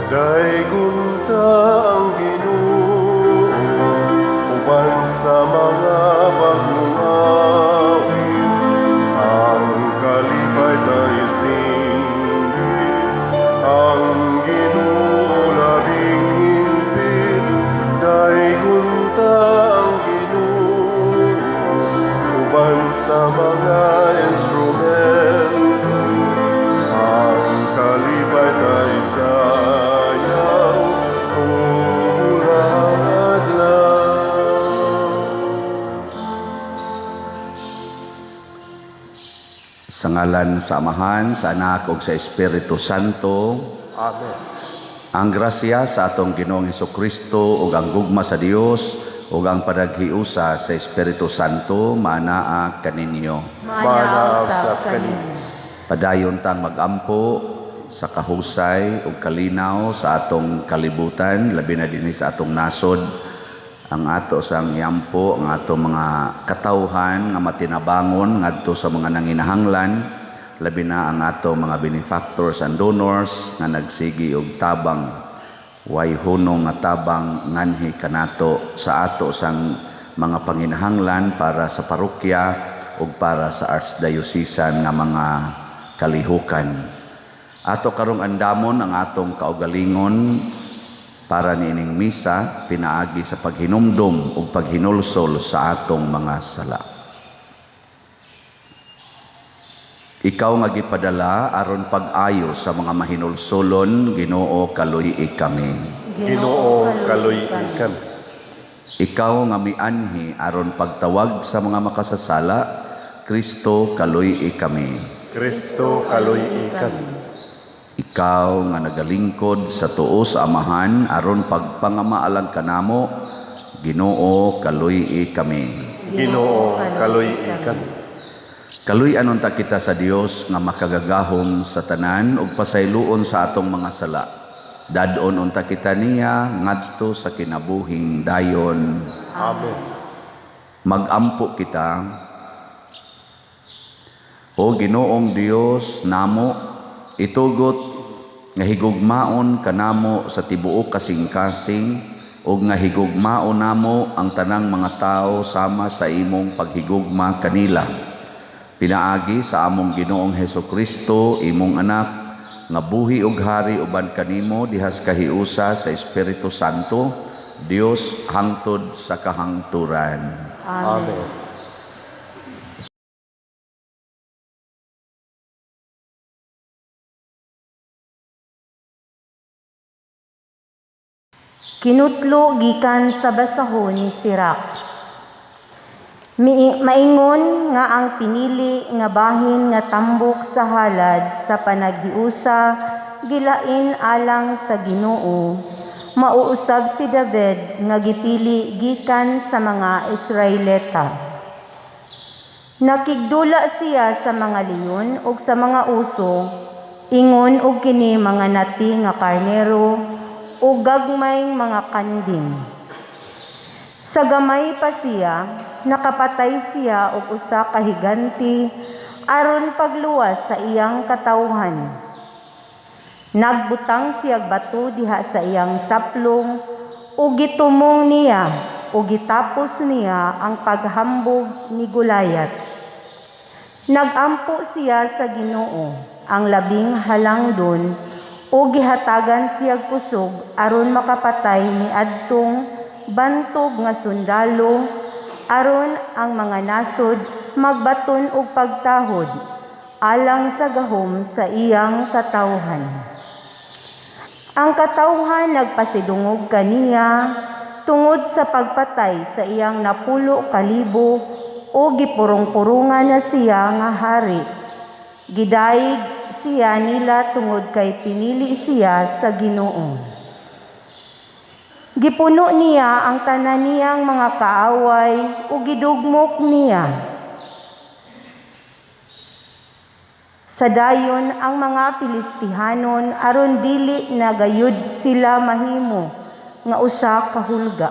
Daygon ta ang Ginoo uban sa mga bagong awit, ang kalipay tay singgit, ang Ginoo labing hingpit. Daygon ta ang Ginoo uban sa mga instrumento, ang kalipay tay sayaw tulang adlaw. Sa ngalan sa Amahan, sa Anak ug sa Espiritu Santo. Amen. Ang grasya sa atong Ginoong Hesukristo ug ang gugma sa Dios ug ang panaghiusa sa Espiritu Santo maanaa kaninyo. Maanaa usab kaninyo. Padayon tang magampo sa kahusay ug kalinaw sa atong kalibutan, labi na dinhi sa atong nasod. Ang ato sang iampo, ang ato mga katawhan nga matinabangon ngadto sa mga nanginahanglan, labi na ang ato mga benefactors and donors nga nagsigi og tabang, way hunong nga tabang nganhi kanato sa ato sang mga panginahanglan para sa parokya ug para sa archdiocesan nga mga kalihukan. Ato karong andamon ang atong kaugalingon para niining misa pinaagi sa paghinumdum ug paghinulsol sa atong mga sala. Ikaw nga gipadala aron pag-ayo sa mga mahinulsolon, Ginoo, kaluy-i kami. Ginoo, kaluy-i kami. Ikaw nga mianhi aron pagtawag sa mga makasasala, Kristo, kaluy-i kami. Kristo, kaluy-i kami. Ikaw nga nagalingkod sa tuo sa Amahan aron pagpangamaalang kanamo, Ginoo, kaluy-i kami. Ginoo, kaluy-i kami. Kaluy-anon ta kita sa Dios nga makagagahom sa tanan ug pasayloon sa atong mga sala. Dad-on unta kita niya ngadto sa kinabuhing dayon. Amen. Magampo kita. O Ginoong Dios namo, itugot nga higugmaon kanamo sa tibuok kasing-kasing ug nga higugmaon namo ang tanang mga tawo sama sa imong paghigugma kanila. Pinaagi sa among Ginoong Hesukristo, imong anak, nga buhi ug hari uban kanimo dihas kahiusa sa Espiritu Santo, Dios hangtod sa kahangturan. Amen. Kinutlo gikan sa basahon ni Sirach. Maingon nga ang pinili nga bahin nga tambok sa halad sa panaghiusa gilain alang sa Ginoo, mauusab si David nga gipili gikan sa mga Israelita. Nakigdula siya sa mga leon ug sa mga uso, ingon og kini mga nati nga karnero ug gagmayng mga kanding. Sa gamay pa siya, nakapatay siya og usa ka higanti aron pagluwas sa iyang katawhan. Nagbutang siyag bato diha sa iyang saplong ug gitumong niya ug gitapos niya ang paghambog ni Goliat. Nagampo siya sa Ginoo, ang labing halangdon, ug gihatagan siyag kusog aron makapatay ni adtong bantog nga sundalo, aron ang mga nasod magbaton og pagtahod alang sa gahom sa iyang katawhan. Ang katawhan nagpasidungog kaniya tungod sa pagpatay sa iyang 10,000 o gipurong-purungan na siya nga hari. Gidaig siya nila tungod kay pinili siya sa Ginoo. Gipuno niya ang tanan niyang mga kaaway ug gidugmok niya. Sa dayon ang mga Filistihanon aron dili na gayud sila mahimo nga usa ka hulga.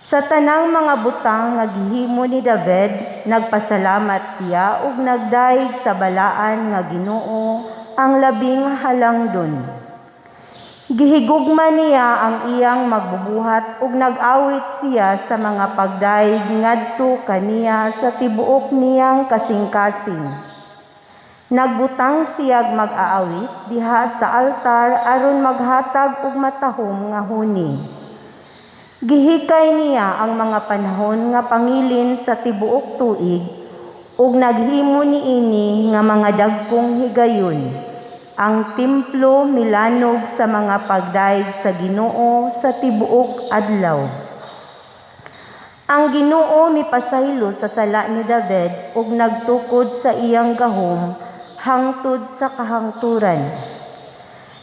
Sa tanang mga butang nga gihimo ni David, nagpasalamat siya ug nagdayeg sa balaan nga Ginoo ang labing halangdon. Gihigugma niya ang iyang magbubuhat ug nag-awit siya sa mga pagdayeg ngadto kaniya sa tibuok niyang kasing-kasing. Nagbutang siyag mag-aawit diha sa altar aron maghatag og matahom nga huni. Gihikay niya ang mga panahon nga pangilin sa tibuok tuig ug naghimo niini nga mga dagkong higayon. Ang templo milanog sa mga pagdayeg sa Ginoo sa tibuok adlaw. Ang Ginoo mipasaylo sa sala ni David ug nagtukod sa iyang gahom hangtod sa kahangturan.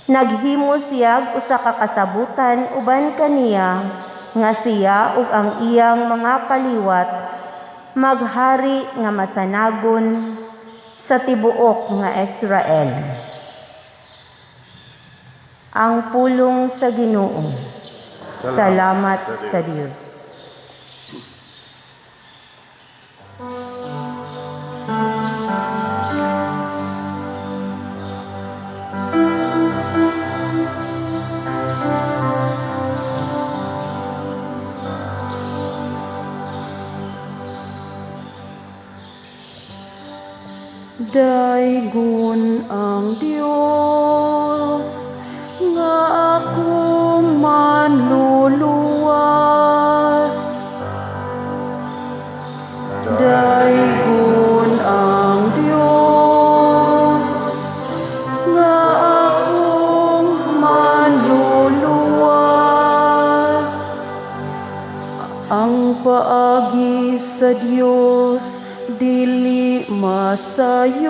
Naghimo siya usa ka kasabutan uban kaniya nga siya ug ang iyang mga kaliwat maghari nga masanagon sa tibuok nga Israel. Ang pulong sa Ginoo. Salamat sa Dios. Daygon ang Dios nga akong manluluwas. Daygon ang Dios nga akong manluluwas. Ang paagi sa Dios dili masayop,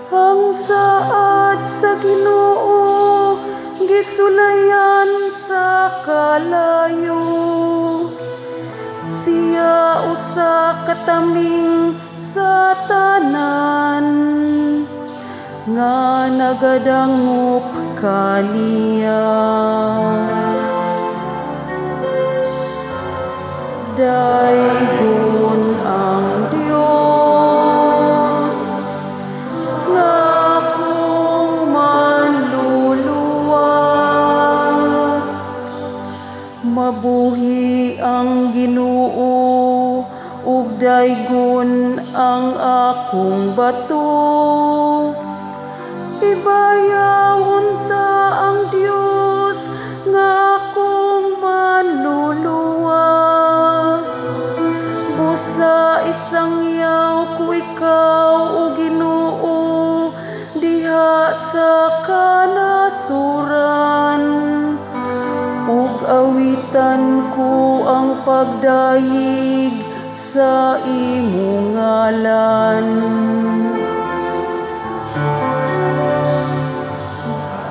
ang saad sa Ginoo gisulayan sa kalayo. Siya usa ka taming sa tanan nga nagadangop kaniya. Daygon ang Dios nga akong manluluwas. Mabuhi ang Ginoo ug daygon ang akong bato. Ibayaw unta ang Dios nga akong manluluwas. Busa isangyaw ko ikaw, o Ginoo, diha sa kanasuran. Ug awitan ko ang pagdayeg sa imong ngalan.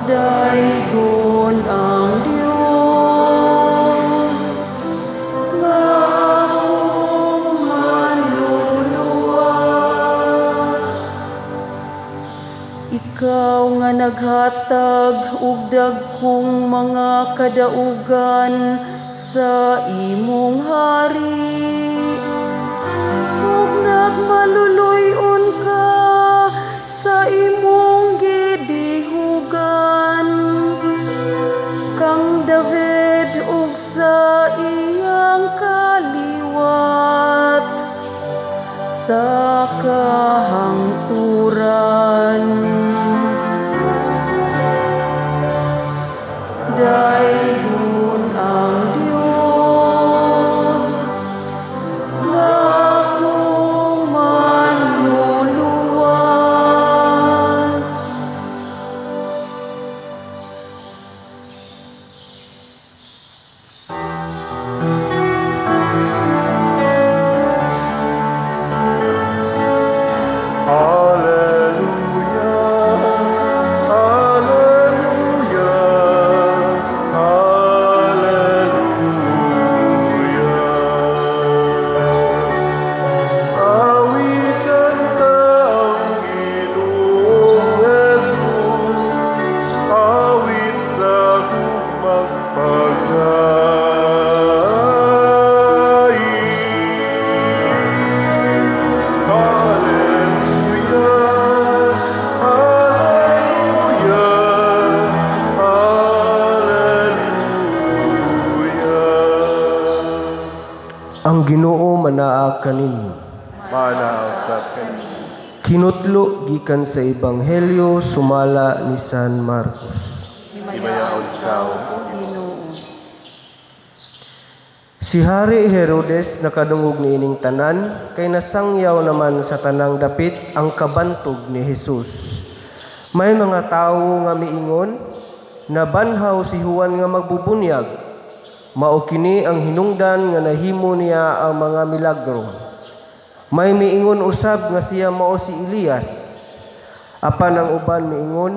Daygon ang Dios nga akong manluluwas. Ikaw nga naghatag og dagkong mga kadaugan sa imong hari, ug nagmaluluy-on ka sa imong gidihugan kang David ug sa iyang kaliwat sa kahangturan. Daygon ang Dios nga akong manluluwas. kaninyo. Maana usab kaninyo. Kinutlo gikan sa Ebanghelyo sumala ni San Marcos. Himayaon ikaw, O Ginoo. Si Hari Herodes nakadungog niining tanan kay nasangyaw naman sa tanang dapit ang kabantog ni Jesus. May mga tawo nga miingon, nabanhaw si Juan nga magbubunyag. Mao kini ang hinungdan nga nahimo niya ang mga milagro. May miingon usab nga siya mao si Elias. Apan ang uban miingon,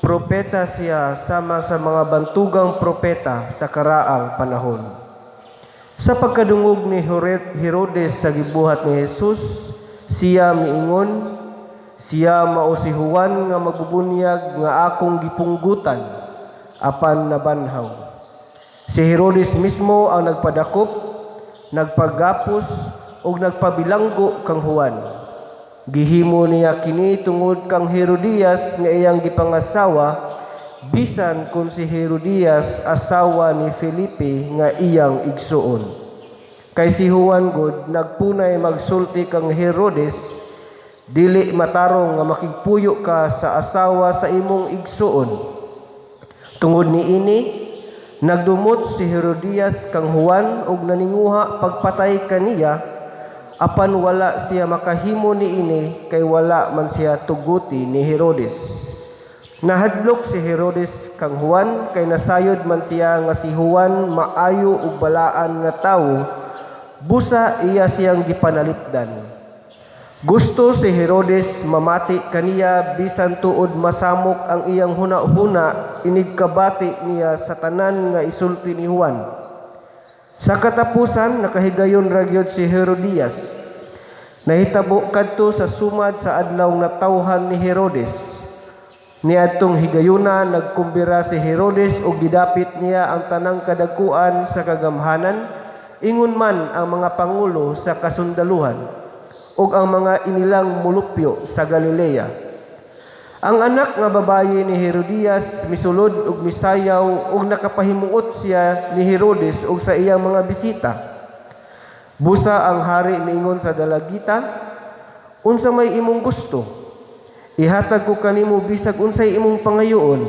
propeta siya sama sa mga bantugang propeta sa karaang panahon. Sa pagkadungog ni Herodes sa gibuhat ni Jesus, siya miingon, siya mao si Juan nga magbubunyag nga akong gipunggutan, apan nabanhaw. Si Herodes mismo ang nagpadakop, nagpagapos ug nagpabilanggo kang Juan. Gihimo niya kini tungod kang Herodias nga iyang gipangasawa, bisan kung si Herodias asawa ni Felipe nga iyang igsuon. Kay si Juan gud nagpunay magsulti kang Herodes, dili matarong nga makigpuyo ka sa asawa sa imong igsuon. Tungod niini, nagdumot si Herodias kang Juan ug naninguha pagpatay kaniya, apan wala siya makahimo niini kay wala man siya tuguti ni Herodes. Nahadlok si Herodes kang Juan kay nasayod man siya nga si Juan maayo ug balaan nga tawo, busa iya siyang gipanalipdan. Gusto si Herodes mamati kaniya bisan tuod masamok ang iyang huna-huna inigkabati niya sa tanan nga isulti ni Juan. Sa katapusan nakahigayon ra gyud si Herodias. Nahitabo kadto sa sumad sa adlaw nga tawhan ni Herodes. Niadtong higayuna nagkumbira si Herodes ug gidapit niya ang tanang kadakuan sa kagamhanan, ingon man ang mga pangulo sa kasundaluhan ug ang mga inilang mulupyo sa Galilea. Ang anak nga babayi ni Herodias misulod ug misayaw ug nakapahimuot siya ni Herodes ug sa iyang mga bisita. Busa ang hari miingon sa dalagita, unsa may imong gusto? Ihatag ko kanimo bisag unsay imong pangayoon.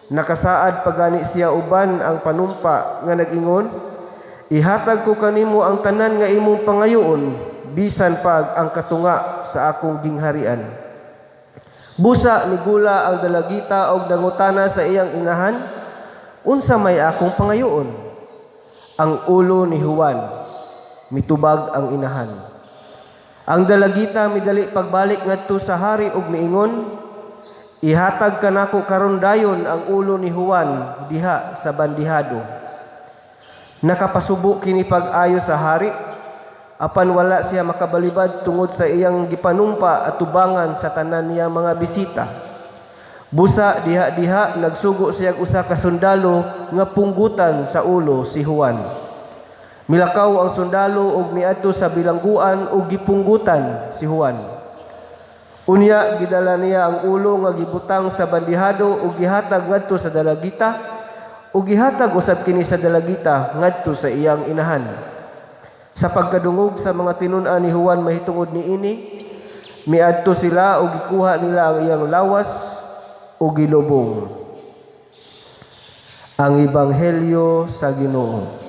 Nakasaad pagani siya uban ang panumpa nga nag-ingon, ihatag ko kanimo ang tanan nga imong pangayoon, bisan pag ang katunga sa akong gingharian. Busa migula ang dalagita og nangutana sa iyang inahan, unsa may akong pangayoon? Ang ulo ni Juan, mitubag ang inahan. Ang dalagita midali pagbalik ngadto sa hari ug miingon, ihatag kanako karon dayon ang ulo ni Juan diha sa bandihado. Nakapasubo kini pag-ayo sa hari, apan wala siya makabalibad tungod sa iyang gipanumpa at tubangan sa tanan niya mga bisita. Busa diha-diha nagsugo siya usa ka sundalo nga punggutan sa ulo si Juan. Milakaw ang sundalo og miadto sa bilangguan ug gipunggutan si Juan. Unya gidala niya ang ulo nga gibutang sa bandihado ug gihatag ngadto sa dalagita ug gihatag usab kini sa dalagita ngadto sa iyang inahan. Sa pagkadungog sa mga tinun-an ni Juan mahitungod niini, miadto sila ug gikuha nila ang iyang lawas ug gilubong. Ang Ebanghelyo sa Ginoo.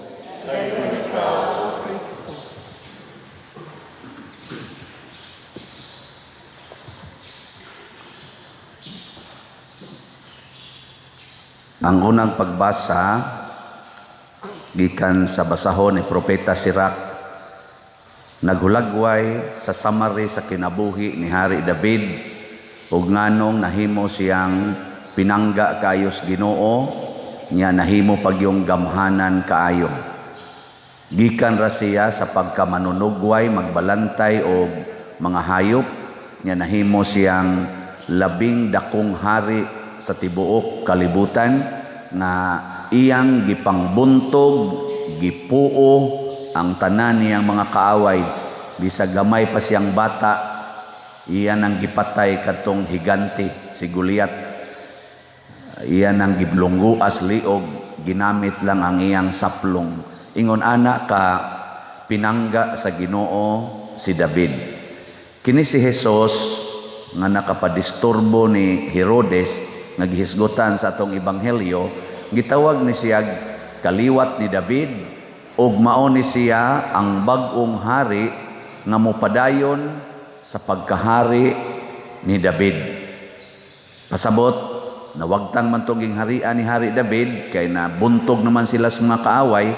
Ang unang pagbasa gikan sa basahon ni Propeta Sirach, naghulagway sa summary sa kinabuhi ni Hari David ug nganong nahimo siyang pinangga kaayos Ginoo, nya nahimo pagyong gamhanan kaayo. Gikan ra siya sa pagkamanunugway, magbalantay og mga hayop, nya nahimo siyang labing dakong hari sa tibuok kalibutan nga iyang gipangbuntog, gipuo ang tanan niyang mga kaaway. Bisag gamay pa siyang bata, iyan ang gipatay kadtong higante si Goliat. Iyan ang giblungguas liog, ginamit lang ang iyang saplong. Ingon ana ka pinangga sa Ginoo si David. Kini si Jesus nga nakapadisturbo ni Herodes nga gihisgutan sa atong ebanghelyo, gitawag ni siya kaliwat ni David ug mao ni siya ang bag-ong hari nga mopadayon sa pagkahari ni David. Pasabot, nawagtang man tong gingharian ni Hari David kay nabuntog naman sila sa mga kaaway,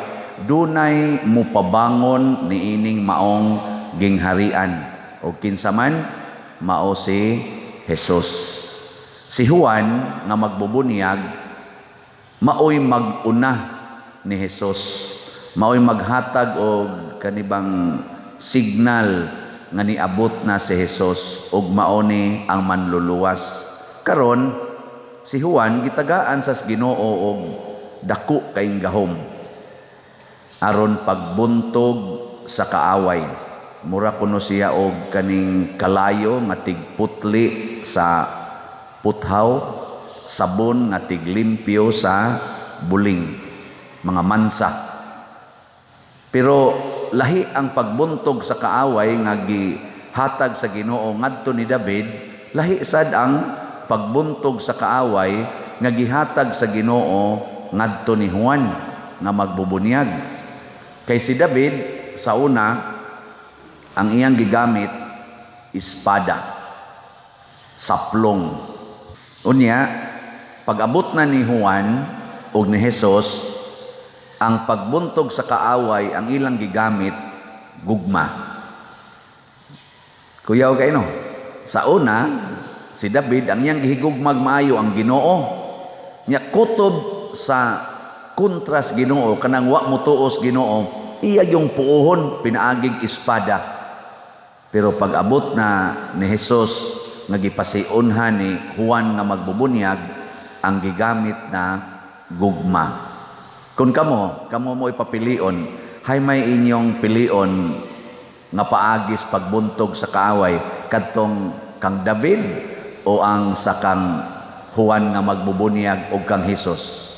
dunay mopabangon niining maong gingharian. O kinsa man, mao si Jesus. Si Juan nga magbubunyag maoy mag-una ni Jesus. Maoy maghatag og kanibang signal nga niabot na si Jesus ug mao ni ang manluluwas. Karon si Juan gitagaan sa Ginoo og dako kaayong gahom aron pagbuntog sa kaaway. Mura kuno siya og kaning kalayo nga tigputli sa puthaw, sabon nga tiglimpyo sa buling, mga mansa. Pero lahi ang pagbuntog sa kaaway nga gihatag sa Ginoo ngadto ni David, lahi sad ang pagbuntog sa kaaway nga gihatag sa Ginoo ngadto ni Juan nga magbubunyag. Kay si David sa una ang iyang gigamit espada, saplong. Unya, pag-abot na ni Juan ug ni Jesus, ang pagbuntog sa kaaway ang ilang gigamit gugma. Kuyaw kay no. Sa una, si David ang iyang gihigugmag maayo ang Ginoo. Nya kutob sa kontras Ginoo kanang wa motuos Ginoo, iya yung puohon pinaagig espada. Pero pag-abot na ni Jesus nga gipasiunhan ni Juan nga magbubunyag, ang gigamit na gugma. Kung kamo, kamo mo ipapilion, hay may inyong pilion nga paagis pagbuntog sa kaaway kadtong kang David o ang sa kang Juan nga magbubunyag o kang Jesus?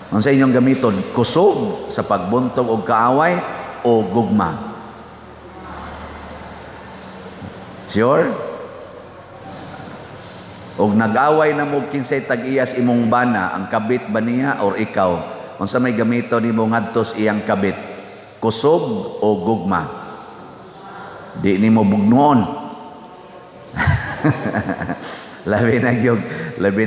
Unsa inyong gamiton, kusog sa pagbuntog og kaaway o gugma? Sure? Og nag-away na mo kinsay tag-iyas imong bana, ang kabit ba niya or ikaw? Unsa may gamiton nimo ngadto sa iyang kabit? Kusog o gugma? Di nimo bugnoon. Labi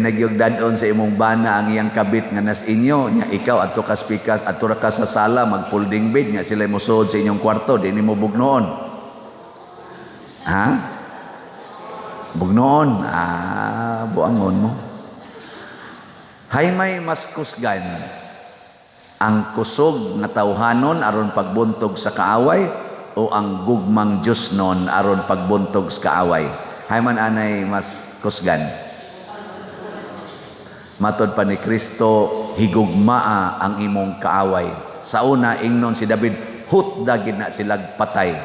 na gyud dadon sa imong bana ang iyang kabit nga nas inyo nya ikaw adto ka spikas, adto ra ka sa sala mag folding bed nya sila mosuod sa inyong kwarto, di nimo bugnoon. Ha? Bugnoon. Ah, buangon mo. Hay may mas kusgan ang kusog nga tawhanon aron pagbuntog sa kaaway o ang gugmang Dios non aron pagbuntog sa kaaway? Hay man anay mas kusgan? Matod pa ni Kristo, higugmaa ang imong kaaway. Sa una ingnon si David, hutda gid na silag patay.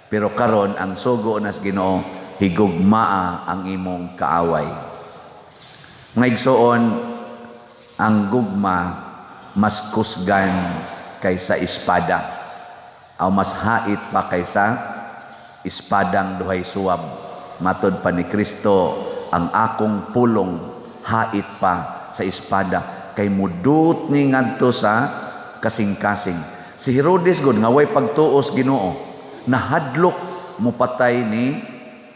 Pero karon ang sugo nas Ginoo, higugmaa ang imong kaaway. Mga igsoon, ang gugma mas kusgan kaysa espada, o mas hait pa kaysa espadang duhay suwab. Matod pa ni Kristo, ang akong pulong hait pa sa espada, kay mudut ni ngadto sa kasing-kasing. Si Herodes gud nga way pagtuos Ginoo, nahadlok mopatay ni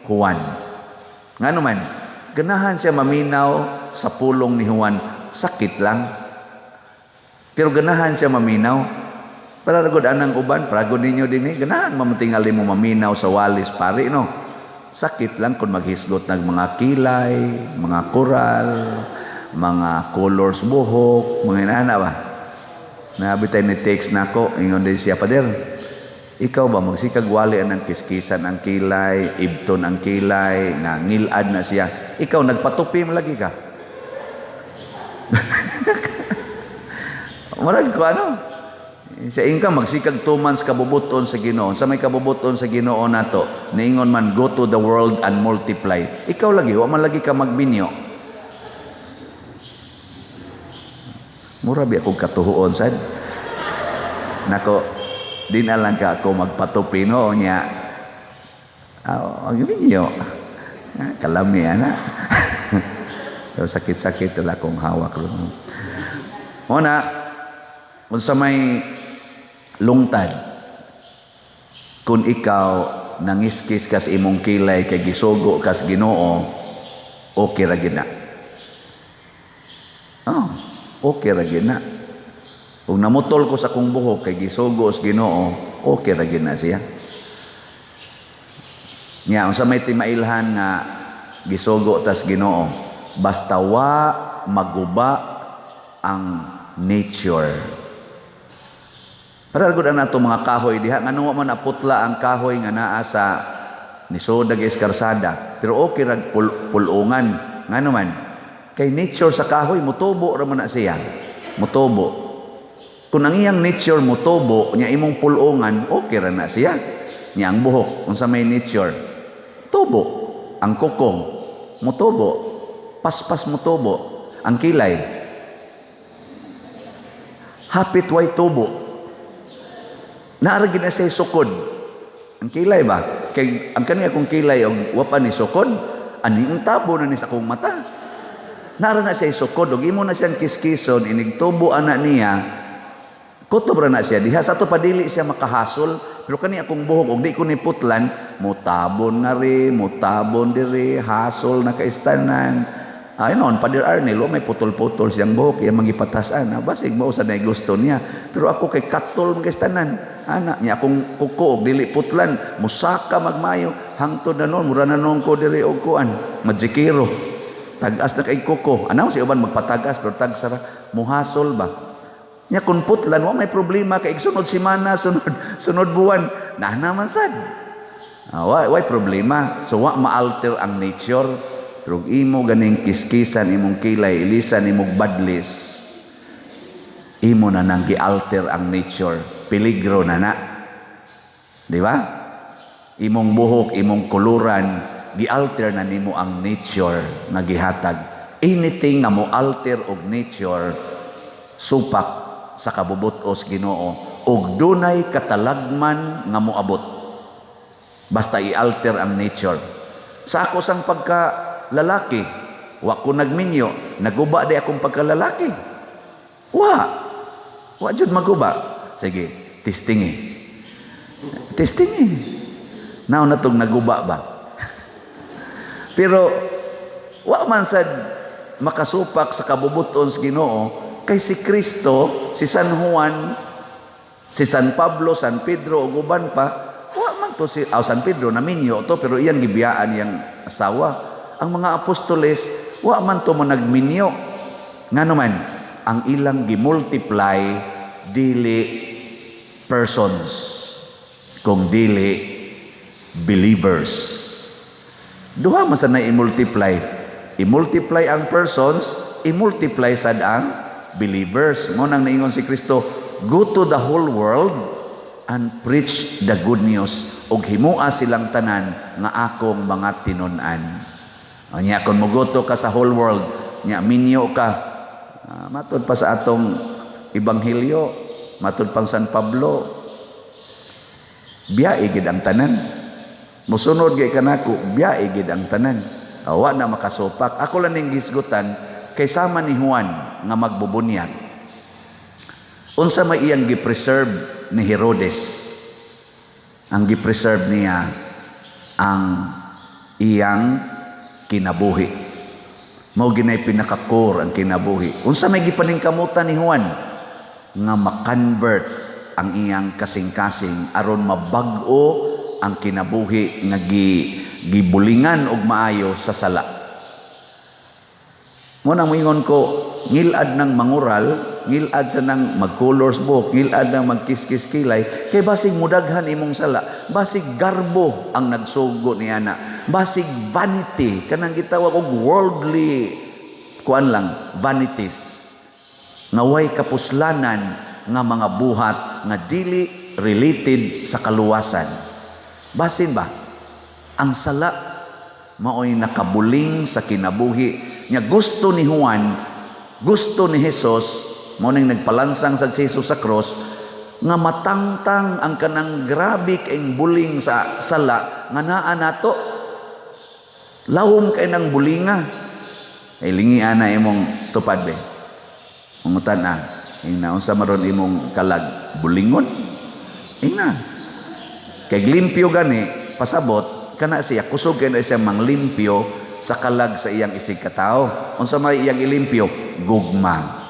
Juan. Ngano man, ganahan siya maminaw sa pulong ni Juan, sakit lang. Pero ganahan siya maminaw. Para gud anang uban, para gud ninyo dinhi, ganahan mamutingali mo maminaw sa walis pare, no. Sakit lang kung maghisgot ng mga kilay, mga koral, mga colors buhok, mga inana ba. Nabi tayo ni text nako, ingon din siya, Pader, ikaw ba magsikag wali ang kiskisan ang kilay, ibton ang kilay, nga ngilad na siya. Ikaw nagpatupi mo lagi ka. Marag ko ano? Sa ingka magsikag 2 months kabubuton sa Ginoo. Sa may kabubuton sa Ginoo nato, niingon man go to the world and multiply. Ikaw lagi wa man lagi ka magbinyo. Mura bi akong katuhuon sad. Nako, Di na lang ka ako magpatupi, no, nya. Ah, ang minyo. Ah, kalami ana. Pero sakit-sakit wala akong hawak ron. Una, unsa may lungtad, kung ikaw nangiskis kas imong kilay kay gisugo kas Ginoo, okay ra gid na. Oh, okay ra gid na. Kung namutol ko sa akong buhok kay gisugo sa Ginoo, okay ra gid na siya. Nya unsa may timailhan nga gisugo tas Ginoo, basta wa maguba ang nature. Para gud ang ato mga kahoy diha, ngano wa man naputla ang kahoy nga naa sa nisod eskarsada, pero okay rag pulungan. Ngano man? Kay nature sa kahoy mutubo ra man na siya. Mutubo. Kung ang iyang nature mutubo, nya imong pulungan, okay ra na siya. Nya ang buhok, unsa may nature? Tubo. Ang kuko, mutubo. Paspas mutubo. Ang kilay, hapit way tubo. Naa ra gid na siya sukod. Ang kilay ba? Kay ang kani akong kilay og wa pa ni sukod, ani ang tabo na ni sa akong mata. Naa ra na siya sukod og imo na siyang kiskison, inig tubo ana niya. Kutob ra na siya diha sa ato padili siya makahasol, pero kani akong buhok og di ko ni putlan, mutabon nga ri, mutabon diri, hasol na kaistanan. Ay noon, Father Arnel, oh, may putol-putol siyang buhok, iya mangipatasan. Ah, basig mao sa gusto niya. Pero ako kay katol man kaistanan. Ana, niya akong kuko og dili putlan, musaka magmayo, hangtod na noon, mura na noon ko diri og kuan, majikiro. Tag-as na kay kuko. Ano si uban magpatagas pero tagsara, muhasol ba? Nya kun putlan wa may problema kay sunod semana, sunod sunod buwan, na naman sad. Ah, wa way problema. So wa ma-alter ang nature. Pero imo ganing kiskisan imong kilay, ilisan imong badlis, imo na nang gi-alter ang nature. Peligro na na. Di ba? Imong buhok, imong kuluran, gi-alter na nimo ang nature nga gihatag. Anything nga mo alter og nature, supak sa kabubutos Ginoo og dunay katalagman nga moabot. Basta i-alter ang nature. Sa ako sang pagka lalaki, wa ko nagminyo, naguba di akong pagkalalaki. Wa. Wa jud maguba. Sige, testingi. Testingi. Nao na tong naguba ba? Pero wa man sad makasupak sa kabubuton sa Ginoo kay si Kristo, si San Juan, si San Pablo, San Pedro ug uban pa, wa man to si San Pedro naminyo to pero iyang gibiyaan iyang asawa. Ang mga apostoles wa man to mo nagminyo. Ngano man ang ilang gimultiply dili persons kung dili believers. Duha man sa na i-multiply. I-multiply ang persons, i-multiply sad ang believers. Mo nang naingon si Kristo, go to the whole world and preach the good news ug himua silang tanan nga akong mga tinun-an. Nya kung mogoto ka sa whole world, nya minyo ka, matud pa sa atong ebanghelyo, matud pang San Pablo, biyae gid ang tanan. Musunod gay kanako, biyae gid ang tanan. Wa na makasupak. Ako lang ning gisgutan kay sama ni Juan nga magbubunyag. Unsa may iyang gi-preserve ni Herodes? Ang gi-preserve niya ang iyang kinabuhi. Mao ginay pinaka-core ang kinabuhi. Unsa may gipaningkamutan ni Juan? Nga ma-convert ang iyang kasing-kasing aron mabag-o ang kinabuhi nga gibulingan og maayo sa sala. Mo nang moingon ko, ngilad ng mangural, ngilad sa nang magcolors buhok, ngilad nang magkiskis kilay, kay basig mudaghan imong sala, basig garbo ang nagsugo ni ana, basig vanity, kanang gitawag og worldly kuan lang, vanities, nga way kapuslanan nga mga buhat nga dili related sa kaluwasan. Basin ba? Ang sala maoy nakabuling sa kinabuhi nya. Gusto ni Juan, gusto ni Jesus, mao ning nagpalansang sa Jesus sa cross, Nga matangtang ang kanang grabe kayong buling sa sala nga naa nato. Lawom kay nang bulinga. Ay lingi ana imong tupad be. Mangutan na. Ingna unsa maron imong kalag, bulingon? Ingna. Kay limpyo gani pasabot kana siya, kusog kay na siya manglimpyo sa kalag sa iyang isig katawo. Unsa may iyang ilimpyo? Gugma.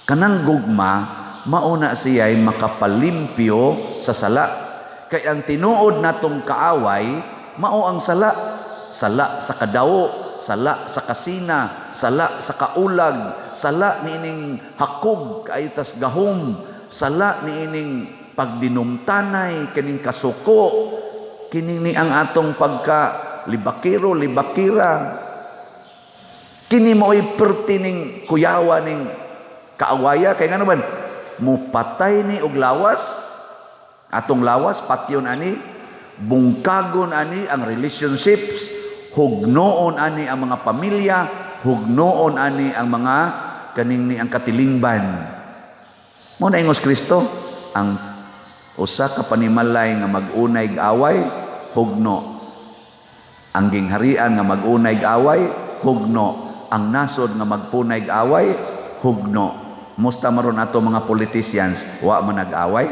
Kanang gugma mauna siya ay makapalimpyo sa sala. Kay ang tinuod natong kaaway mao ang sala. Sala sa kadawo, sala sa kasina, sala sa kaulag, sala niining hakog kaayo tas gahom, sala niining pagdinumtanay kining kasuko, kining ni ang atong pagka libakiro, libakira. Kini mao'y pertining kuyawa ning kaawaya. Kay ngano man mupatay ni og lawas, atong lawas patyon ani, bungkagon ani ang relationships, hugnoon ani ang mga pamilya, hugnoon ani ang mga kaning ni ang katilingban. Mo na ingos Kristo, ang usa ka panimalay nga mag-unay away, hugno. Ang gingharian nga mag-unay away, hugno. Ang nasod nga magpunay away, hugno. Musta maron ato mga politicians, wa man nag-away?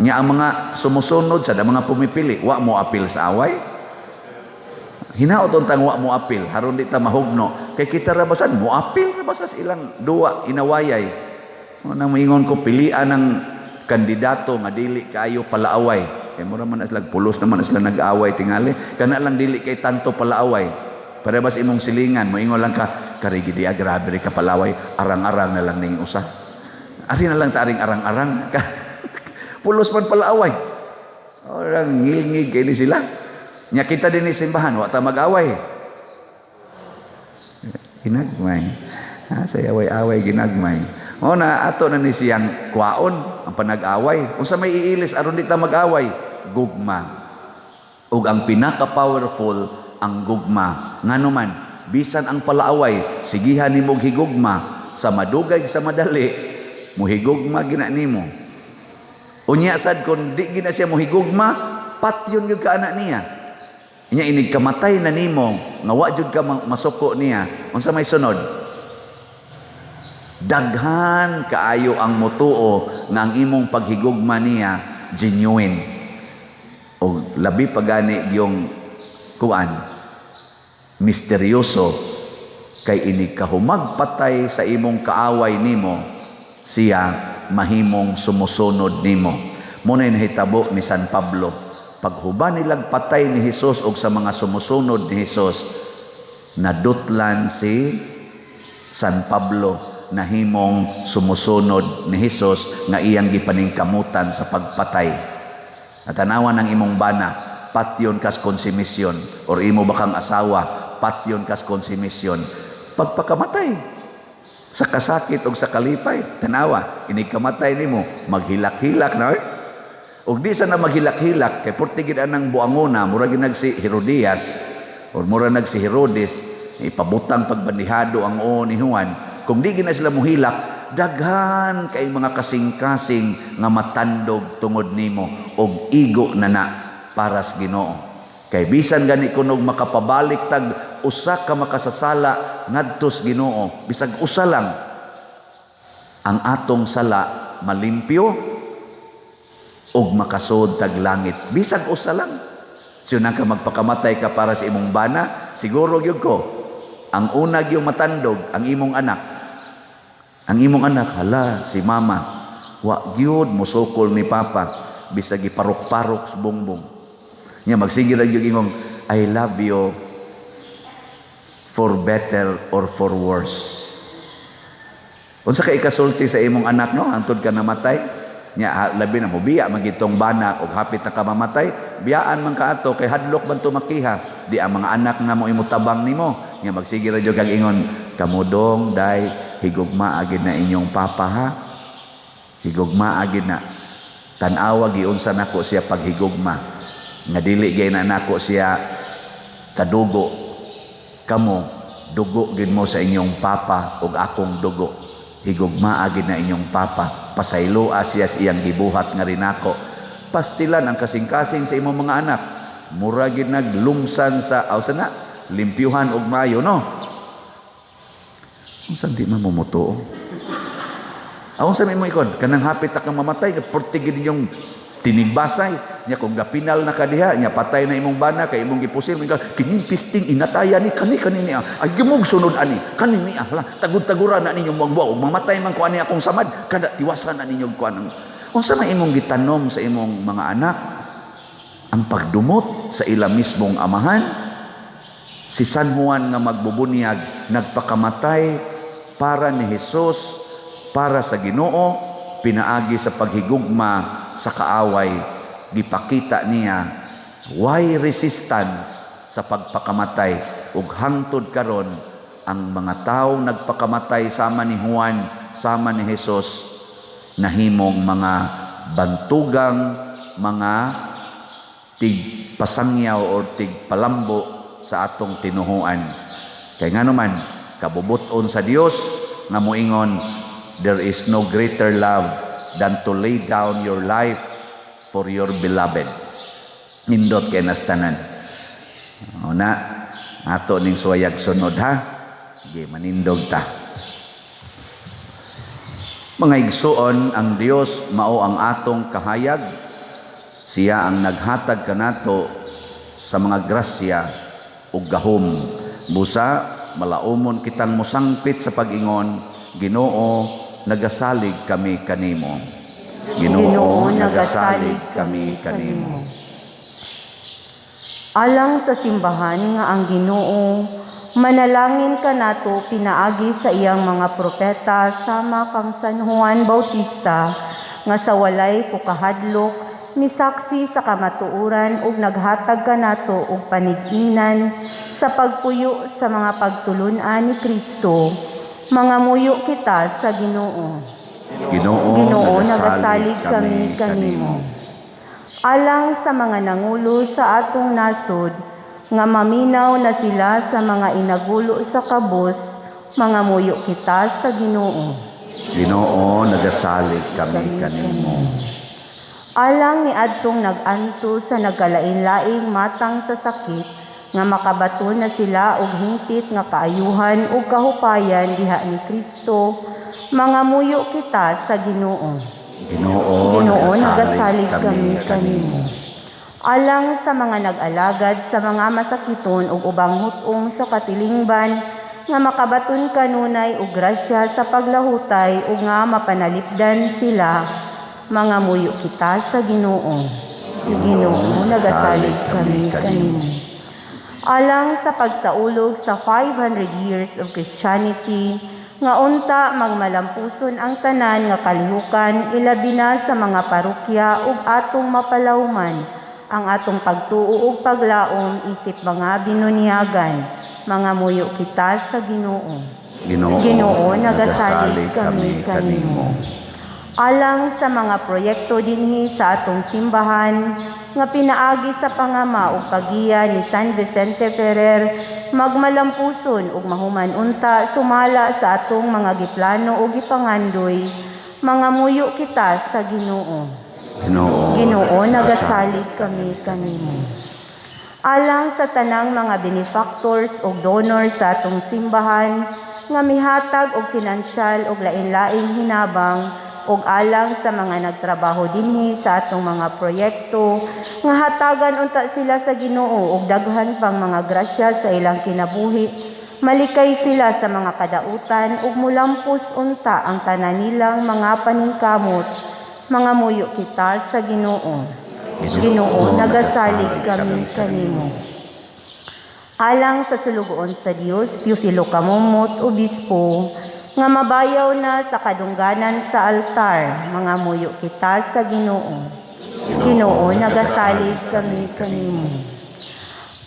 Nya ang mga sumusunod sa mga pumipili, wa mo apil sa away? Hinaot untang wa mo apil, haron di ta mahugno. Kay kita ra basan, mo apil ra basas ilang duwa inawayay. Nang moingon ko, pilian ang kandidato nga dili kaayo palaaway. Kay mura man sila pulos naman sila nag-away tingali. Kana lang dili kay tanto palaaway. Para bas imong silingan, moingon lang ka, karigi diya, grabe ri ka palaway, arang-arang na lang ning usa. Ari na lang ta aring arang-arang. Pulos man palaaway. Orang ngilngig kay ni sila. Nya kita din ni simbahan, wa ta mag-away. Ginagmay. Ha, say away-away ginagmay. O na ato na ni siyang kwaon ang panag-away. Unsa may iilis aron di ta mag-away? Gugma. Ug ang pinaka-powerful ang gugma. Ngano man, bisan ang palaaway, sigihan nimo higugma sa madugay sa madali, muhigugma gina nimo. Unya sad kon di gina siya muhigugma, patyon gyud ka anak niya. Inya inig kamatay na nimo nga wa jud ka masuko niya. Unsa may sunod? Daghan kaayo ang mutuo nga ang imong paghigugma niya genuine. O labi pa gani yung kuan misteryoso, kay inig kahumagpatay sa imong kaaway nimo, siya mahimong sumusunod nimo. Muna nahitabo ni San Pablo. Paghuban nilang patay ni Hesus og sa mga sumusunod ni Hesus, nadutlan si San Pablo, nahimong sumusunod ni Hesus nga iyang gipaningkamutan sa pagpatay. Natanawan ang imong bana, patyon kas konsumisyon, or imo bakang asawa, patyon kas konsumisyon. Pagpakamatay sa kasakit og sa kalipay, tanawa, inig kamatay nimo, maghilak-hilak na oy. Og di sa na maghilak-hilak, kay portigid anang buangona, mura ginag si Herodias, or mura nag si Herodes, ipabutang pagbandihado ang oo ni Juan. Kung di gina sila muhilak, daghan kay mga kasing-kasing nga matandog tungod nimo og igo na na para sa Ginoo. Kay bisan gani kunog makapabalik tag usa ka makasasala ngadto sa Ginoo, bisag usa lang, ang atong sala malimpyo og makasud tag langit. Bisag usa lang. Siyo ka magpakamatay ka para sa imong bana, siguro gyud ko ang una gyud matandog ang imong anak. Ang imong anak, hala si mama, wa gyud mosukol ni papa bisag giparok-parok sa bongbong. Nya magsige ra gyud ingong I love you for better or for worse. Unsa kay ikasulti sa imong anak no hantod ka namatay? Nya labi na mobiya magitong bana og hapit na ka mamatay, biyaan man ka ato kay hadlok man to makiha. Di ang mga anak nga mo imutabang nimo. Nya magsige ra jud kag ingon, kamudong day higugma agid na inyong papa ha. Higugma agid na. Tan-awa giunsa nako siya paghigugma. Nga dili gay na nako siya kadugo. Kamo dugo gid mo sa inyong papa ug akong dugo. Higugmaa gid na inyong papa. Pasayloa siya sa iyang gibuhat nga rinako. Pastilan ang kasing-kasing sa imong mga anak. Mura gid naglungsan sa aw na limpyuhan og mayo, no? Unsa di man mo motuo? Aw sa mo ikon kanang hapit ta kang mamatay, perti gid inyong tinigbasay nya kung gapinal na ka diha nya patay na imong bana kay imong gipusil ka kining pisting inataya ni kani kani niya ay gimog sunod ani kani niya hala tagud-tagura na ninyo magbuwa ug mamatay man ko ani akong samad kada tiwasan na ninyo kuan. Unsa man imong gitanom sa imong mga anak? Ang pagdumot sa ila mismong amahan. Si San Juan nga magbubunyag nagpakamatay para ni Jesus, para sa Ginoo, pinaagi sa paghigugma sa kaaway. Gipakita niya why resistance sa pagpakamatay, ug hangtod karon ang mga tawo nagpakamatay sama ni Juan, sama ni Jesus, nahimong mga bantugang mga tigpasangyaw or tigpalambo sa atong tinuhuan. Kay ngano man kabubuton sa Dios nga moingon, "There is no greater love than to lay down your life for your beloved." Nindot kay nastanan. Una, ato ning suwayag sunod ha. Sige, manindog ta. Mga igsuon, ang Dios mao ang atong kahayag. Siya ang naghatag kanato sa mga grasya ug gahom. Busa malaumon kitang mosangpit sa pag-ingon, "Ginoo, nagasalig kami kanimo." Ginoo, nagasalig kami kanimo. Alang sa simbahan nga ang Ginoo manalangin kanato pinaagi sa iyang mga propeta sama kang San Juan Bautista nga sa walay kukahadlok misaksi sa kamatuoran ug naghatag kanato og panig-ingnan sa pagpuyo sa mga pagtulun-an ni Kristo, mangamuyo kita sa Ginoo. Ginoo, Ginoo, nagasalig kami kanimo. Alang sa mga nangulo sa atong nasod, nga maminaw na sila sa mga inagulo sa kabus, mangamuyo kita sa Ginoo. Ginoo, nagasalig kami kanimo. Alang ni adtong nag-anto sa nagkalain-laing matang sa sakit, nga makabaton na sila og hingpit nga kaayuhan ug kahupayan diha ni Kristo, mangamuyo kita sa Ginoo. Ginoo, Ginoo, nagasalig kami kanimo. Alang sa mga nag-alagad sa mga masakiton ug ubang hut-ong sa katilingban, nga makabaton kanunay og grasya sa paglahutay ug nga mapanalipdan sila, mangamuyo kita sa Ginoo. Ginoo, nagasalig kami kanimo. Alang sa pagsaulog sa 500 years of Christianity, nga unta magmalampuson ang tanan nga kalihukan ilabi na sa mga parokya ug atong mapalawman ang atong pagtuo ug paglaom isip mga binunyagan, mangamuyo kita sa Ginoo. Ginoo, Ginoo, nagasalig kami kanimo. Alang sa mga proyekto dinhi sa atong simbahan nga pinaagi sa pangama ug paggiya ni San Vicente Ferrer, magmalampuson ug mahuman unta sumala sa atong mga giplano ug gipangandoy, mangamuyo kita sa Ginoo. Ginoo, Ginoo, nagasalig kami kanimo. Alang sa tanang mga benefactors ug donors sa atong simbahan nga mihatag og pinansyal ug lain-laing hinabang ug alang sa mga nagtrabaho dinhi sa atong mga proyekto nga hatagan unta sila sa Ginoo og daghan pang mga grasya sa ilang kinabuhi, malikay sila sa mga kadautan ug mulampos unta ang tanan nilang mga paningkamot, mangamuyo kita sa Ginoo. Ginoo, nagasalig kami kanimo. Alang sa sulugoon sa Dios, Teofilo Camomot, Obispo, nga mabayaw na sa kadungganan sa altar, mangamuyo kita sa Ginoo. Ginoo, nagasalig kami kanimo.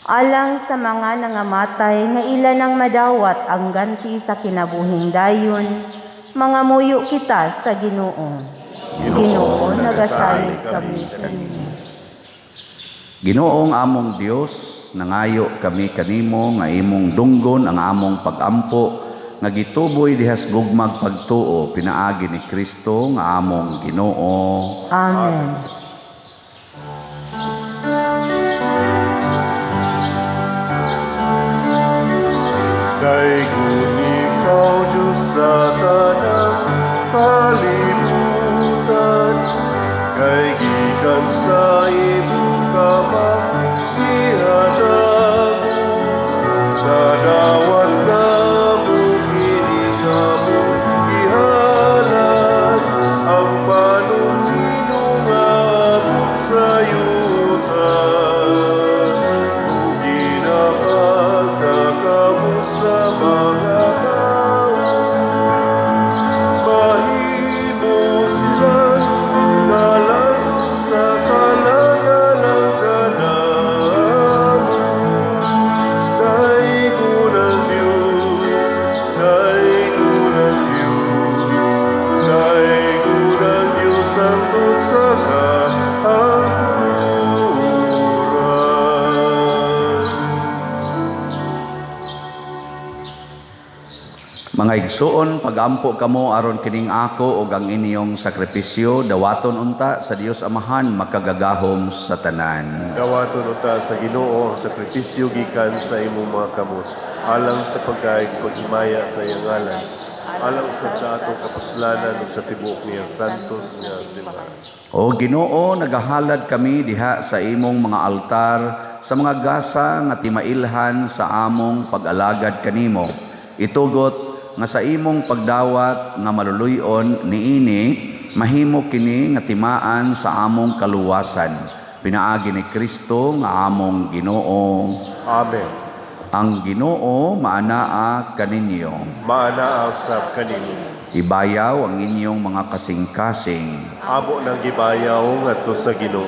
Alang sa mga nangamatay nga ila nang madawat ang ganti sa kinabuhing dayon, mangamuyo kita sa Ginoo. Ginoo, nagasalig kami kanimo. Ginoong among Dios, nangayo kami kanimo nga imong dunggon ang among pagampo nga gituboy dihas gugmag pagtuo pinaagi ni Kristo nga among Ginoo. Amen. Daygon ikaw, Diyos, sa tanang kalibutan, kay gikan sa imong kamang gihatag, nadawat namo kini nga among gihalad, ang panumdum nga abot sa yuta. Ug ginapasa kamot sa mga tawo, mahimo silang dalan sa kalagalang kanamo. Daygon ang Diyos, daygon ang Diyos, daygon ang Diyos hangtod sa kahangturan. Mga igsuon, pagampo kamo aron kining ako ug ang inyong sakripisyo dawaton unta sa Dios Amahan makagagahom sa tanan. Dawaton unta sa Ginoo ang sakripisyo gikan sa imong mga kamot, alang sa pagdayeg paghimaya sa iyang ngalan, alang sa atong kapuslanan ug sa tibuok niyang santos nga simbahan. O Ginoo, nagahalad kami diha sa imong mga altar sa mga gasa nga timailhan sa among pag-alagad kanimo. Itugot nga sa imong pagdawat nga maluluy-on niini, mahimo kini nga timaan sa among kaluwasan. Pinaagi ni Kristo nga among Ginoo. Amen. Ang Ginoo maanaa kaninyo. Maanaa sab kanimo. Ibayaw ang inyong mga kasing-kasing. Amo nang gibayaw ngadto sa Ginoo.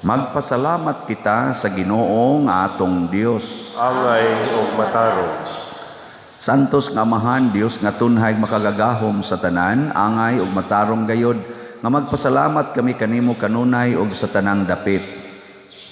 Magpasalamat kita sa Ginoo nga atong Dios. Angay og matarong. Santos nga Amahan, Dios nga tunhay makagagahom sa tanan, angay ug matarong gayod nga magpasalamat kami kanimo kanunay ug sa tanang dapit.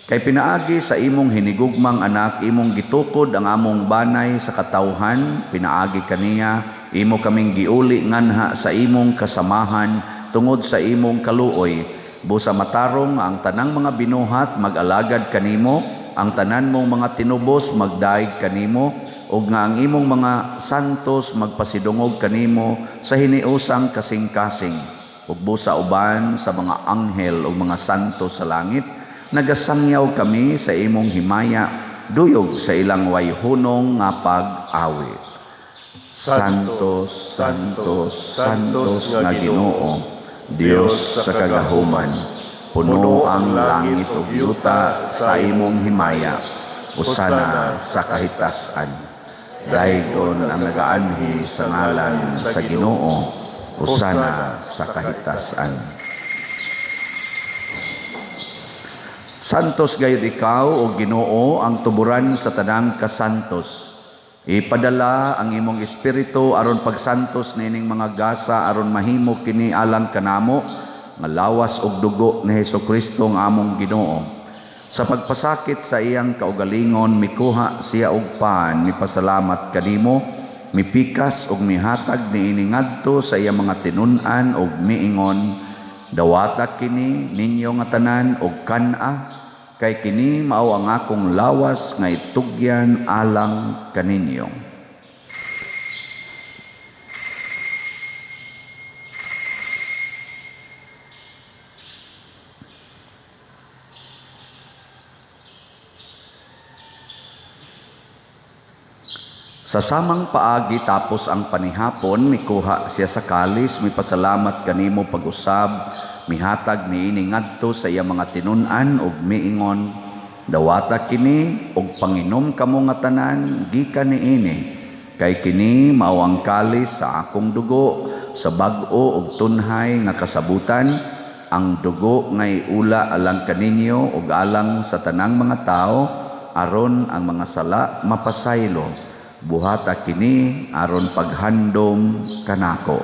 Kay pinaagi sa imong hinigugmang anak, imong gitukod ang among banay sa katawhan, pinaagi kaniya imo kaming giuli nganha sa imong kasamahan tungod sa imong kaluoy. Busa matarong ang tanang mga binuhat mag-alagad kanimo, ang tanan mong mga tinubos magdaig kanimo, ug nga ang imong mga santos magpasidungog kanimo sa hiniusang kasing-kasing. Ug busa uban sa mga anghel ug mga santos sa langit, nagasangyaw kami sa imong himaya, duyog sa ilang wayhunong nga pag-awit. Santos, Santos, Santos nga Ginoo, Dios sa kagahuman, puno ang langit ug yuta sa imong himaya, usana sa kahitasan. Daygon ang nagaanhi sa ngalan sa Ginoo, usana sa kahitasan. Santos gayud ikaw o Ginoo, ang tuburan sa tanang kasantos. Ipadala ang imong espiritu aron pagsantos nining mga gasa aron mahimo kini alang kanamo nga lawas ug dugo ni Hesukristo ang among Ginoo. Sa pagpasakit sa iyang kaugalingon, mikuha siya og pan, mipasalamat kanimo, mipikas ug mihatag niini ngadto sa iyang mga tinun-an ug miingon, dawata kini ninyo nga tanan og kan-a, kay kini mao ang akong lawas nga itugyan alang kaninyo. Sa samang paagi tapos ang panihapon, mikuha siya sa kalis, mipasalamat kanimo pag-usab, mihatag niini ngadto sa iyang mga tinun-an ug miingon, dawata kini ug panginom kamo nga tanan gikan niini, kay kini mao ang kalis sa akong dugo sa bag-o ug tunhay nga kasabutan, ang dugo nga iula alang kaninyo ug alang sa tanang mga tawo aron ang mga sala mapasaylo. Buhata kini aron paghandom kanako.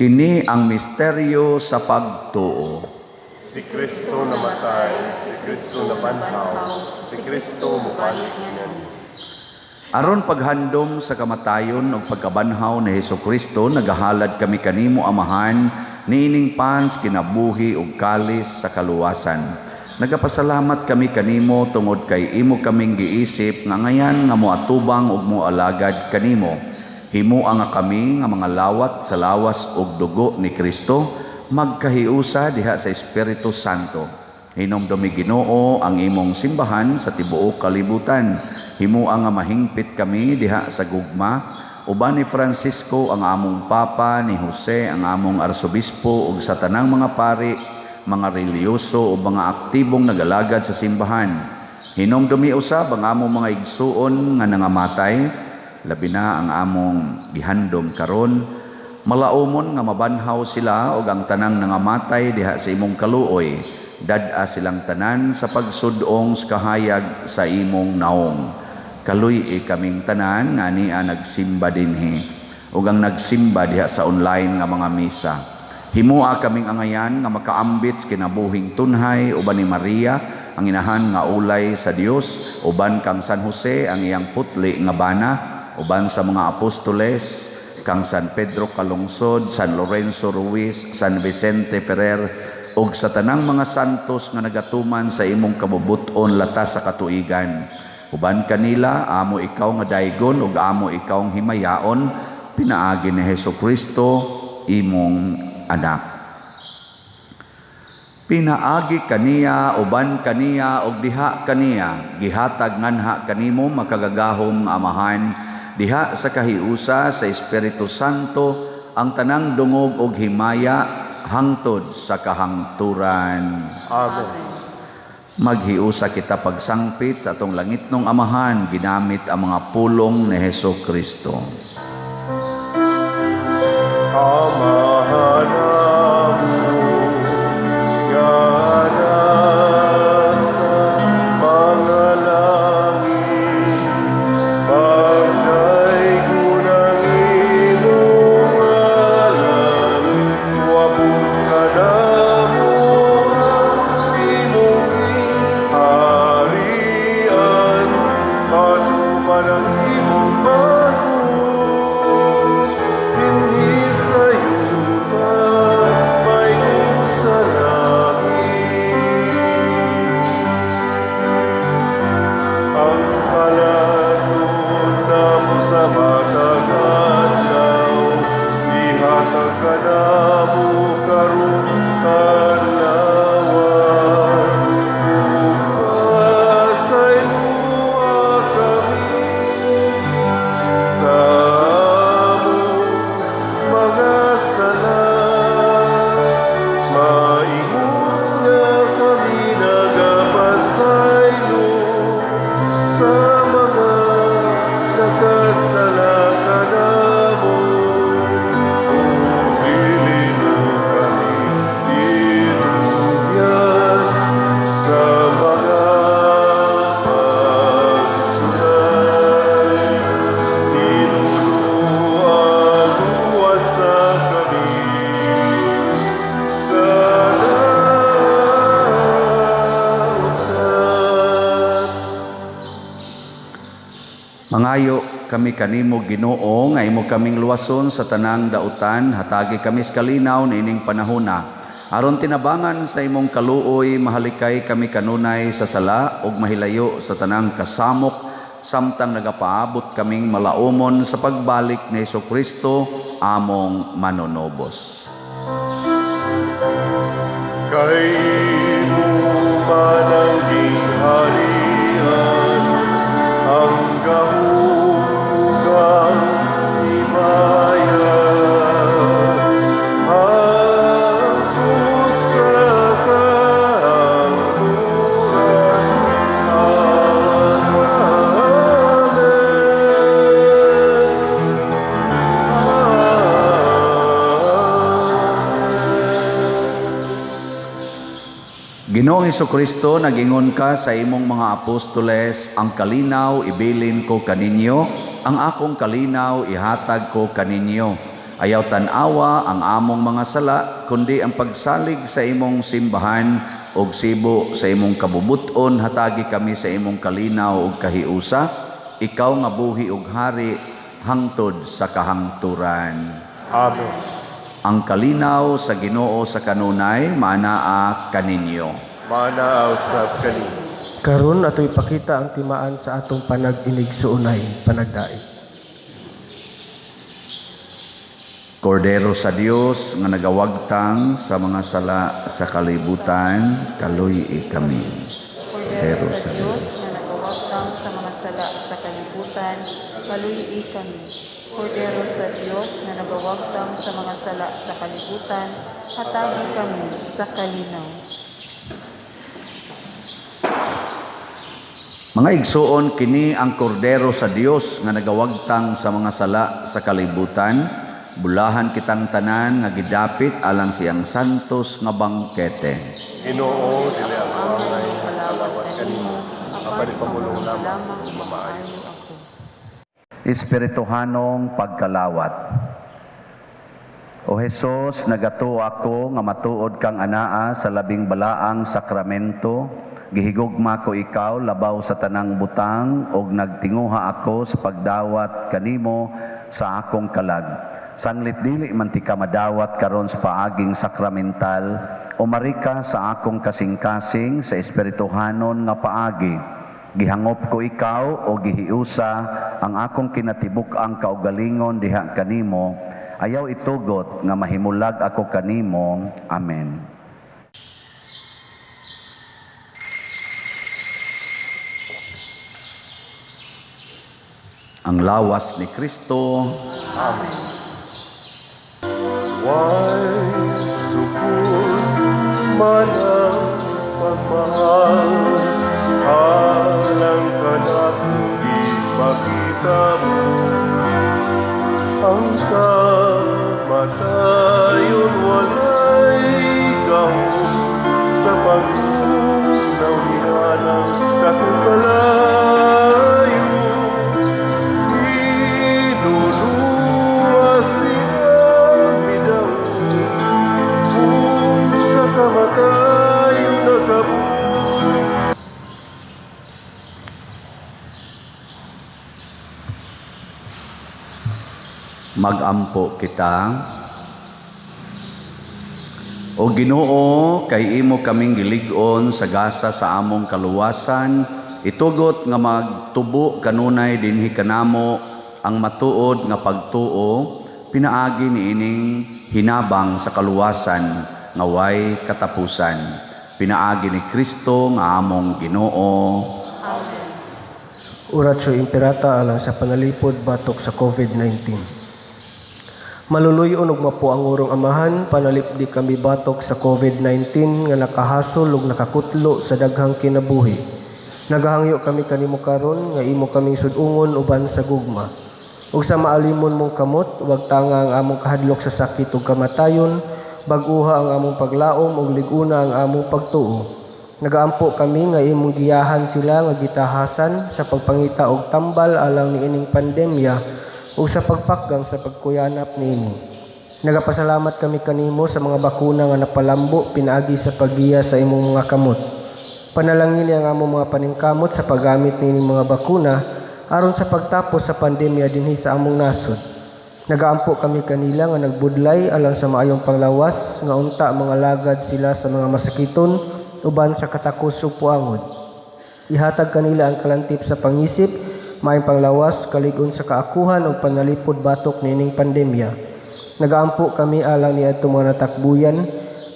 Kini ang misteryo sa pagtuo. Si Kristo namatay, si Kristo nabanhaw, si Kristo mobalik ngani. Aron paghandom sa kamatayon ug pagkabanhaw ni Hesukristo, nagahalad kami kanimo, Amahan, niining pans kinabuhi ug kalis sa kaluwasan. Nagapasalamat kami kanimo tungod kay imo kaming giisip nga ngayan nga moatubang ug moalagad kanimo. Himoa nga kami nga mga lawat sa lawas ug dugo ni Kristo magkahiusa diha sa Espiritu Santo. Hinumdumi, Ginoo, ang imong simbahan sa tibuok kalibutan. Himoa nga mahingpit kami diha sa gugma uban ni Francisco ang among Papa, ni Jose ang among Arsobispo ug sa tanang mga pari, mga relihiyoso ug mga aktibong nagalagad sa simbahan. Hinumdumi usab ang among mga igsuon nga nangamatay, labi na ang among gihandom karon. Malaumon nga mabanhaw sila ug ang tanang nangamatay diha sa imong kaluoy. Dad-a silang tanan sa pagsudong sa kahayag sa imong naong. Kaluy-i kaming tanan nga ania nagsimba dinhi ug ang nagsimba diha sa online nga mga misa. Himoa kaming angayan nga makaambit sa kinabuhing tunhay uban ni Maria ang inahan nga ulay sa Dios, uban kang San Jose ang iyang putli nga bana, uban sa mga apostoles, kang San Pedro Calungsod, San Lorenzo Ruiz, San Vicente Ferrer ug sa tanang mga santos nga nagatuman sa imong kabubut-on latas sa katuigan. Uban kanila amo ikaw nga daygon ug amo ikaw himayaon pinaagi ni Hesukristo imong anak. Pinaagi kaniya, uban kaniya ug diha kaniya, gihatag nganha kanimo, makagagahom nga Amahan, diha sa kahiusa sa Espiritu Santo, ang tanang dungog ug himaya hangtod sa kahangturan. Amen. Maghiusa kita pagsangpit sa atong langitnong Amahan ginamit ang mga pulong ni Heso Kristo. Amahan amon nga nasa mga langit, pagdaygon ang imong ngalan, moabot kanamo ang imong gingharian, matuman ang imong matuod, dinhi sa yuta, maayong sa langit. Ang kalaton namo sa matag adlaw, ihatag kanamo karong adlaw. Ug pasayloa kami sa among mga sala, maingon nga kami nagapasaylo sa mga nakasala kanamo. Ug dili mo kami itugyan sa mga pagsulay. Hinuluan luwasa kami sa dautan. Mangayo kami kanimo, Ginoo, nga imo kaming luwason sa tanang dautan, hatagi kami sa kalinaw niining panahona. Aron tinabangan sa imong kaluoy, mahalikay kami kanunay sa sala ug mahilayo sa tanang kasamok samtang nagapaabot kaming malaumon sa pagbalik ni Hesukristo among manunobos. Kay imo man ang gingharian, ang gahom ug ang himaya, hangtod sa kahangturan. Amen. Amen. Ginoong Hesukristo, nagingon ka sa imong mga apostoles, "Ang kalinaw ibilin ko kaninyo, ang akong kalinaw ihatag ko kaninyo." Ayaw tan-awa ang among mga sala, kundi ang pagsalig sa imong simbahan ug sibo sa imong kabubuton, hatagi kami sa imong kalinaw ug kahiusa. Ikaw nga buhi ug hari hangtod sa kahangturan. Amen. Ang kalinaw sa Ginoo sa kanunay maanaa kaninyo. Maanaa usab kaninyo. Karon ato ipakita ang timaan sa atong panag-inigsuonay, panagdait. Kordero sa Dios nga nagawagtang sa mga sala sa kalibutan, kaluy-i kami. Kordero sa Dios nga nagawagtang sa mga sala sa kalibutan, kaluy-i kami. Kordero sa Dios nga nagawagtang sa mga sala sa kalibutan, hatagi kami sa kalinaw. Mga igsuon, kini ang kordero sa Dios nga nagawagtang sa mga sala sa kalibutan. Bulahan kitang tanan nga gidapit alang siyang santos nga bangkete. Ginoo, dili ako angay kalawat kanimo, apan ipamulong lamang ug mamaayo ako. Espirituhanong pagkalawat. O Hesus, nagatuo ako nga matuod kang anaa sa labing balaang sakramento. Gihigugma ko ikaw labaw sa tanang butang ug nagtinguha ako sa pagdawat kanimo sa akong kalag. Sanglit dili man ti ka madawat karon sa paaging sakramental, umarika sa akong kasing-kasing sa espirituhanon nga paagi. Gihangop ko ikaw o gihiusa ang akong kinatibuk-ang kaugalingon diha kanimo. Ayaw itugot nga mahimulag ako kanimo. Amen. Ang lawas ni Kristo. Amen. Way sukod man ang pagmahal, alang kanako ipakita mo. Ang kamatayon walay gahom sa pagtugnaw niya ng dakong kalayo. Inuluwas siya midaw, ug sa kamatayon nakabuhi. Magampo kita. O Ginoo, kay imo kaming gilig-on sa gasa sa among kaluwasan, itugot nga magtubo kanunay dinhi kanamo ang matuod nga pagtuo, pinaagi niining hinabang sa kaluwasan nga way katapusan. Pinaagi ni Kristo nga among Ginoo. Amen. Oratio Imperata alang sa panalipod batok sa COVID-19. Maluluyon ug mapo ang urong amahan, panalipdi kami batok sa COVID-19 nga nakahasol ug nakakutlo sa daghang kinabuhi. Nagahangyo kami kanimo karon nga imo kaming sud-ungon uban sa gugma. Ug sa maalimon mong kamot, wag tanga ang among kahadlok sa sakit ug kamatayon, bag-uha ang among paglaom ug lig-una ang among pagtuo. Nagaampo kami nga imong giyahan sila nga gitahasan sa pagpangita og tambal alang niining pandemya ug sa pagpakgang sa pagkuyanap niini. Nagapasalamat kami kanimo sa mga bakuna nga napalambo pinaagi sa paggiya sa imong mga kamot. Panalangin ang among mga paningkamot sa paggamit niining mga bakuna aron sa pagtapos sa pandemya dinhi sa among nasod. Nagaampo kami kanila nga nagbudlay alang sa maayong panglawas nga unta mga lagad sila sa mga masakiton uban sa katakos ug puangod. Ihatag kanila ang kalantip sa pangisip, maayong panglawas, kalig-on sa kaakuhan ug panalipod batok niining pandemya. Nagaampo kami alang niadtong mga natakbuyan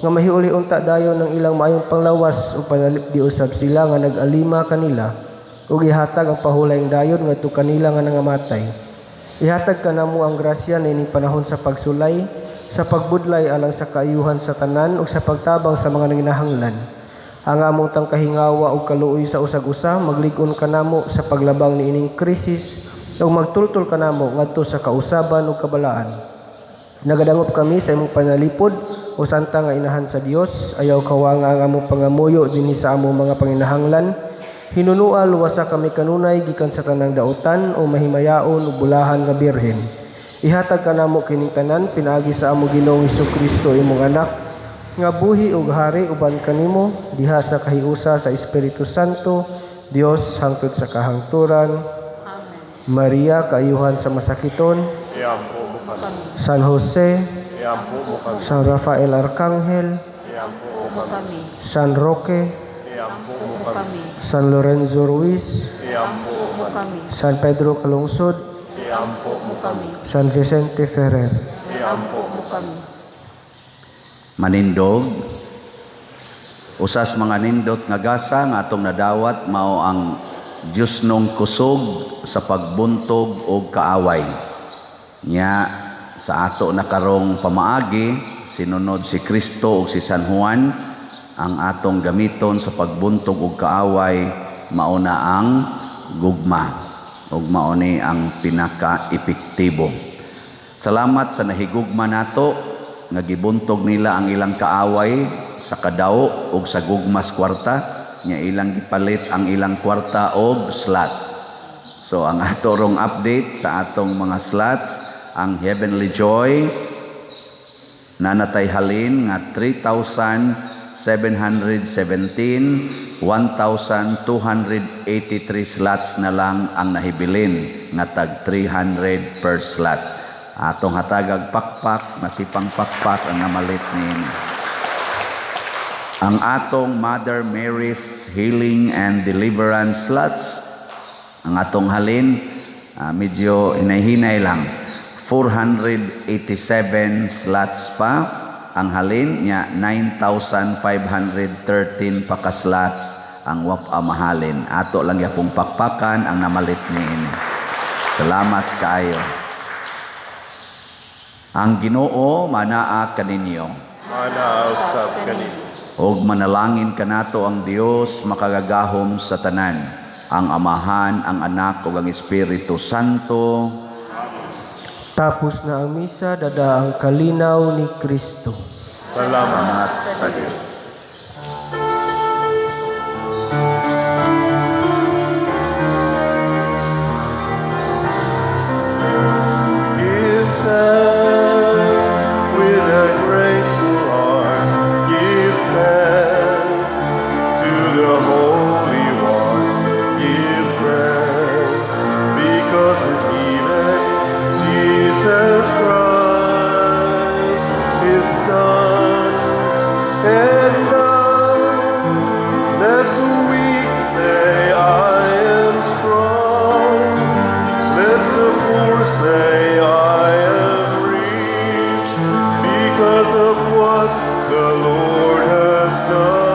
nga mahiuli unta dayon ang ilang maayong panglawas ug panalipdi usab sila nga nag-alima kanila ug ihatag ang pahulayng dayon ngadto kanila nga nangamatay. Ihatag kanamo ang grasya niining panahon sa pagsulay, sa pagbudlay alang sa kaayuhan sa tanan ug sa pagtabang sa mga nanginahanglan. Ang among tangkahingawa ug kaluoy sa usag-usa maglig-on kanamo sa paglabang niining krisis ug magtultol kanamo ngadto sa kausaban ug kabalaan. Nagadangop kami sa imong panalipod o santa nga inahan sa Dios, ayaw kawanga ang among pangamuyo dinhi sa among mga panginahanglan. Hinunua luwasa kami kanunay gikan sa tanang dautan o mahimayaon ug bulahan nga birhen. Ihatag kanamo kining tanan pinaagi sa among Ginoong Kristo, imong Anak, nga buhi ug hari uban kanimo diha sa kahiusa sa Espiritu Santo, Dios, hangtod sa kahangturan. Amen. Maria, kaayuhan sa masakiton. Iampo mo kami. San Jose, Iampo mo kami. San Rafael Arcangel, Iampo mo Mo kami. kami. San Roque, Iampo mo Mo kami. kami. San Lorenzo Ruiz, Iampo mo Mo kami. kami. San Pedro Calungsod, Iampo mo Mo kami. kami. San Vicente Ferrer. Iampo Mo kami. Manindog, usas mga nindot nga gasa nga atong nadawat mao ang Diyosnong kusog sa pagbuntog og kaaway. Nya sa ato na karong pamaagi, sinunod si Kristo ug si San Juan, ang atong gamiton sa pagbuntog og kaaway mao na ang gugma, ug mao ni ang pinaka-epektibo. Salamat sa nahigugma nato nga gibuntog nila ang ilang kaaway sa kadao ug sa gugmas kwarta nya ilang gipalit ang ilang kwarta og slot. So ang ato rong update sa atong mga slots, ang Heavenly Joy nanatay halin nga 3,717, 1,283 slots na lang ang nahibilin nga tag 300 per slot. Atong hatagag pakpak, masipang pakpak ang namalit niini. Ang atong Mother Mary's Healing and Deliverance slots, ang atong halin, medyo hinay-hinay lang. 487 slots pa ang halin nya, 9,513 pa ka slots ang wapa mahalin. Ato lang yapong pakpakan ang namalit niini. Salamat kaayo. Ang Ginoo manaa kaninyo. Manaa usab kanimo. Og manalangin kanato ang Dios makagagahom sa tanan, ang Amahan, ang Anak ug ang Espiritu Santo. Tapos na ang misa, dada ang kalinaw ni Kristo. Salamat Salamat sa Dios. Give thanks with a grateful heart. Give thanks to the Holy One. Give thanks because He's given Jesus Christ, His Son. And now let the weak say, "I am strong." Let the poor say, "I am rich," because of what the Lord has done.